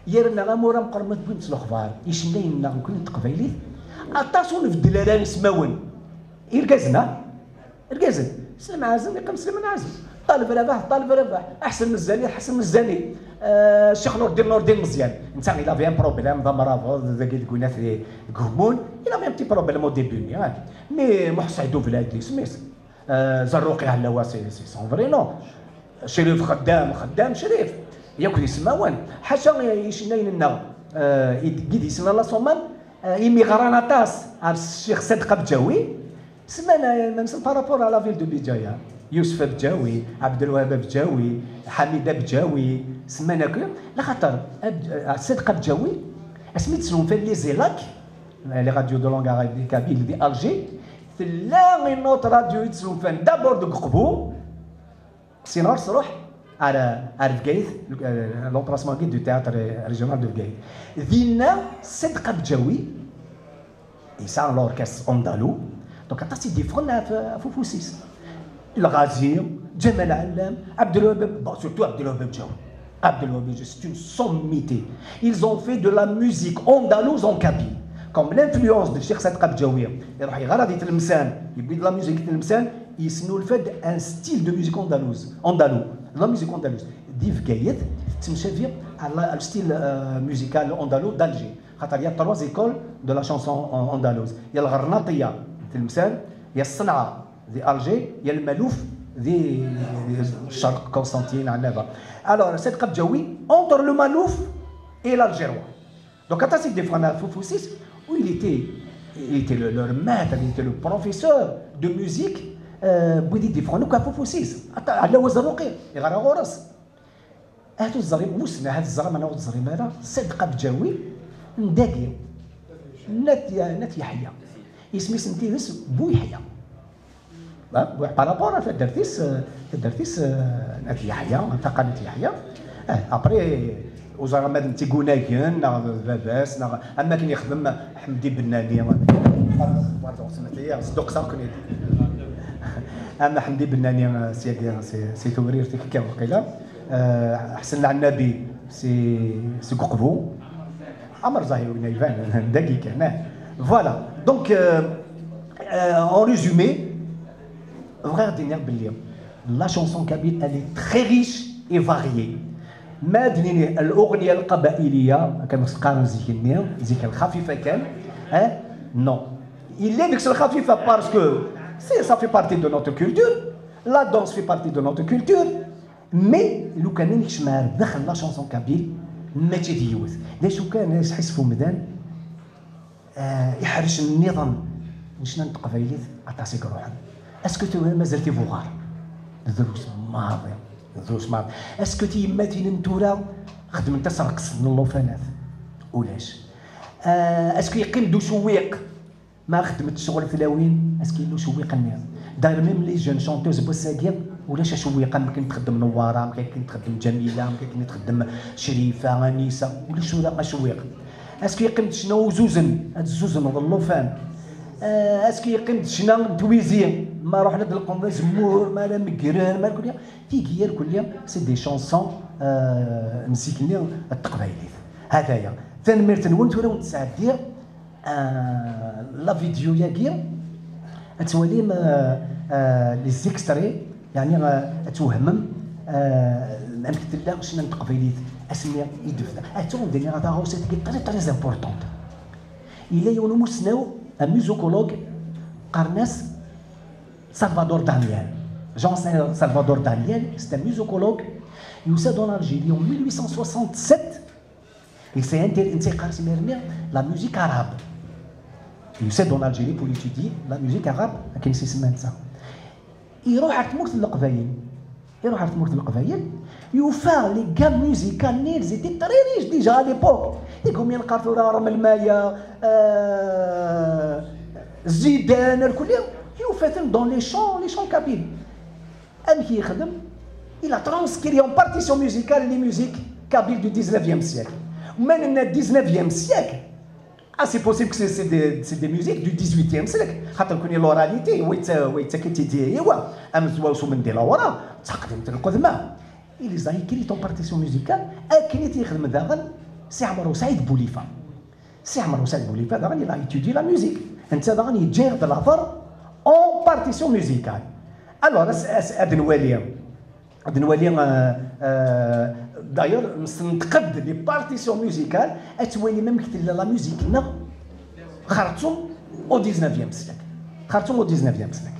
Yerna amur ameqqran ma tewwim-t s lexbar, icennayen-nneɣ nekkni n teqbaylit, aṭas ur nbeddel ara ismawen. Irgazen, a? Irgazen, Sliman Ɛazem, yeqqim Sliman Ɛazem. Ṭaleb Rabaḥ, Ṭaleb Rabaḥ. Ḥsen Mezzani, Ḥsen Mezzani. Euh, Ccix Nurdin, Nurdin Meẓyan. Netta, il avait un problème d amrabeḍ, dagi deg winat di, deg Gummun. Il avait un petit problème au début, hein. Mais Muḥ Saɛid Ubladi, isem-is. Euh, Zerruqi Ɛellawa, c'est, c'est son vrai nom. Crif Xeddam, Xeddam Crif. Yakk d ismawen. Ḥaca icennayen-nneɣ, euh, i d-, i d-yesna la Somme, Imi ɣran aṭas ɣef Ccix Sadeq Abǧawi, semman, euh, même par rapport à la ville de Béjaïa. Youssouf Abdjawi, Abdelwahab Abdjawi, Hamid Abdjawi, semman akk, laxaṭer Ab-, euh, Sadeq Abdjawi, asmi d-snulfan les ELAK, les radios de langue arabe kabyle di Alger, tella une autre radio i d-snulfan d'abord deg Uqbu, sin ɣer sruḥ ar, ar Bgayet, euh, l'emplacement du théâtre régional de Bgayet. Dinna, Sadeq Abdjawi, yesɛa l'orchestre andalou, donc aṭas i d-yeffɣen ɣef, ɣef ufus-is. Lɣazi, Ǧamal Ɛellam, Abdelwahab, bon, surtout Abdelwahab Abdjawi. Abdelwahab Abdjawi, c'est une sommité. Ils ont fait de la musique andalouse en kabyle. Comme l'influence de Cheikh Sadeq Abdjawi, iruḥ yeɣra di Tlemsan, yewwi-d la musique Tlemsan, yesnulfa-d un style de musique andalouse, andalou, la musique andalouse. Di Bgayet, tettemcabi à la, le style, euh, musical andalou d'Alger. Xaṭer, il y a trois écoles de la chanson an-, andalouse. Il y a le Ɣernaṭiya, Tlemsan, il y a Ṣenɛa, di Alger, il y a le Malouf, di, di Ccerq, Constantine, Ɛennaba. Alors, Sadeq Abdjawi, entre le Malouf et l'Algérois. Donc, aṭas i d-yeffɣen ɣef ufus-is, où il était, il était le, leur maître, il était le professeur de musique, euh, n wid i d-yeffɣen akk ɣef ufus-is. Aṭas, Ɛella Wazerruqi, yeɣra ɣur-s. Ahat ur teẓrim, wissen ahat teẓram neɣ ur teẓrim ara, Sadeq Abdjawi, n dagi, n At, n At Yeḥya. Isem-is n tidet, Bu Yeḥya. Ah, Bu, par rapport à taddart-is, euh, taddart-is, euh, n At Yeḥya, taqa n At Yeḥya. Ah, après, ur ẓriɣ ma d netta i yunagen, neɣ d baba-s, neɣ am wakken yexdem Ḥemdi Bennani. Pardon, pardon, smeḥ-iyi, sduqseɣ-ken-id. Am Ḥemdi Bennani, euh, syagi, si, si Tewrirt i tekkiḍ waqila. Euh, Ḥsen Lɛennabi, si, seg Uqbu. Amer Zahir, win iban, dagi kan, eh. Voilà. Donc, euh, euh, en résumé, bɣiɣ ad d-iniɣ belli la chanson kabyle, elle est très riche et variée. Ma d-nini الأغنية القبائلية, kan qqaren zik-nni, zik lxafifa kan, hein? Non. Il est deg lxafifa parce que c'est, ça fait partie de notre culture, la danse fait partie de notre culture, mais lukan ad nekcem ar daxel la chanson kabyle, mačči d yiwet. D acu kan, asḥisef umdan, euh, iḥricen nniḍen n ccna n teqbaylit, aṭas i iruḥen. Est-ce que tu, mazal tibuɣar? Drus maḍi, drus maḍi. Est-ce que tiyemmatin n tura xedment asreqs n llufanat? Ulac. Euh, est-ce que yeqqim-d ucewwiq ma xedment ccɣel tlawin? Est-ce que yella ucewwiq-nni? D'ailleurs, même les jeunes chanteuses n wass-agi, ulac acewwiq, am akken txeddem Newwara, am akken txeddem Ǧamila, am akken txeddem Crifa, Anisa, ulac tura acewwiq. Est-ce que yeqqim-d ccna uzuzen, ad zzuzneḍ llufan? Euh, est-ce que yeqqim-d ccna n twizi, ma ruḥen ad lqen azemmur, ma ara meggren, ma ara kulli? Tigi irkelli, c'est des chansons, euh, n zik-nni n teqbaylit. Hataya. Tanemmirt-nwen, tura wen-d-sɛeddiɣ, euh, la vidéo-yagi. Ad twalim, euh, euh, les extraits, yeɛni, euh, ad twehmem, euh, amek tella ccna n teqbaylit asmi i d-tebda. Ad twalim dani ɣer taɣawsa-tagi très, très importante. Yella yiwen umussnaw, un musicologue, qqaren-as Salvador Daniel. Jean Sal-, Salvador Daniel, c'est un musicologue. Yusa-d en Algérie en mille huit cent soixante-sept. Il s'est intér-, netta yeqqar-as imir-nni la musique arabe. Yusa-d en Algérie pour étudier la musique arabe, akken i s-isemma netta. Iruḥ ar tmurt n Leqbayel. Iruḥ ar tmurt n Leqbayel, yufa les gammes musicales-nni, elles étaient très riches déjà à l'époque. Igummi neqqar tura Rmelmaya, euh, Zidane, irkelli, yufa-ten dans les chants, les chants kabyles. Amek yexdem? Il a transcrit en partition musicale les musiques kabyles du dix-neuvième siècle. Ma nenna dix-neuvième siècle, ah, c'est possible que c'est, c'est des, c'est des musiques du dix-huitième siècle. Xaṭer nekkni l'oralité, wa yetta-, wa yettak-itt-id i wa, amezwaru s umendi lawra, d taqdimt n lqedma. Il les a écrites en partition musicale, akken i t-yexdem daɣen Si Ɛmer u Sɛid Bulifa. Si Ɛmer u Sɛid Bulifa daɣen, il a étudié la musique. Netta daɣen yeǧǧa-yaɣ-d later en partition musicale. Alors, as, as, ad nwali. Ad nwali, euh, euh, d'ailleurs, nessenṭeq-d les partitions musicales, ad twalim amek tella la musique-nneɣ xerṣum au dix-neuvième siècle. Xerṣum au dix-neuvième siècle.